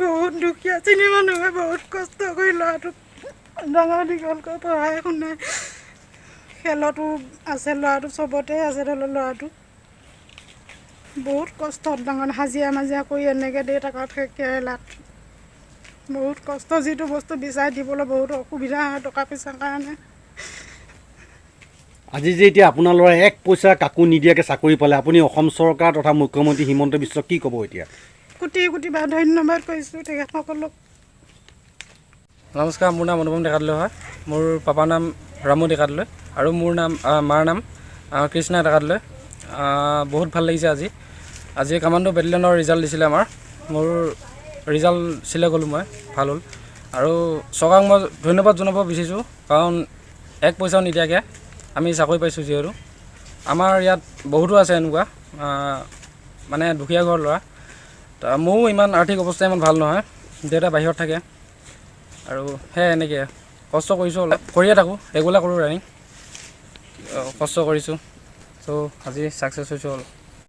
বহুত দুখীয়া শ্ৰেণীৰ মানুহে বহুত কষ্ট কৰি ল'ৰাটোক ডাঙৰ দীঘল কৰি পঢ়াই শুনাই, খেলতো আছে ল'ৰাটো, চবতে আছে। ধৰি লওক, ল'ৰাটো বহুত কষ্টত ডাঙৰ, হাজিৰা মাজিৰা কৰি এনেকৈ দেউতাকৰ থাকে কেৰেলাত। বহুত কষ্ট, যিটো বস্তু বিচাৰি দিবলৈ বহুত অসুবিধা হয় টকা পইচাৰ কাৰণে। আজি যে এতিয়া আপোনাৰ ল'ৰাই এক পইচা কাকো নিদিয়াকৈ চাকৰি পালে, আপুনি অসম চৰকাৰ তথা মুখ্যমন্ত্ৰী হিমন্ত বিশ্বক কি ক'ব এতিয়া? কোটি কোটি বাৰ ধন্যবাদ কৰিছোঁ তেখেতসকলক। নমস্কাৰ, মোৰ নাম অনুপম ডেকাদলৈ হয়। মোৰ পাপাৰ নাম ৰামু ডেকাদলৈ আৰু মোৰ নাম, মাৰ নাম কৃষ্ণা ডেকাদলৈ। বহুত ভাল লাগিছে আজি। আজি কামাণ্ডো বেটেলিয়নৰ ৰিজাল্ট দিছিলে আমাৰ। মোৰ ৰিজাল্ট চিলেক্ট হ'লোঁ মই, ভাল হ'ল। আৰু চৰকাৰক মই ধন্যবাদ জনাব বিচাৰিছোঁ, কাৰণ এক পইচাও নিদিয়াকৈ আমি চাকৰি পাইছোঁ। যিহেতু আমাৰ ইয়াত বহুতো আছে এনেকুৱা মানে দুখীয়া ঘৰৰ ল'ৰা। মোৰো ইমান আৰ্থিক অৱস্থা ইমান ভাল নহয়, দেউতা বাহিৰত থাকে আৰু সেয়াই, এনেকৈ কষ্ট কৰিছোঁ, অলপ কৰিয়ে থাকোঁ, ৰেগুলাৰ কৰোঁ ৰানিং, কষ্ট কৰিছোঁ। চ' আজি ছাকচেছ হৈছোঁ অলপ।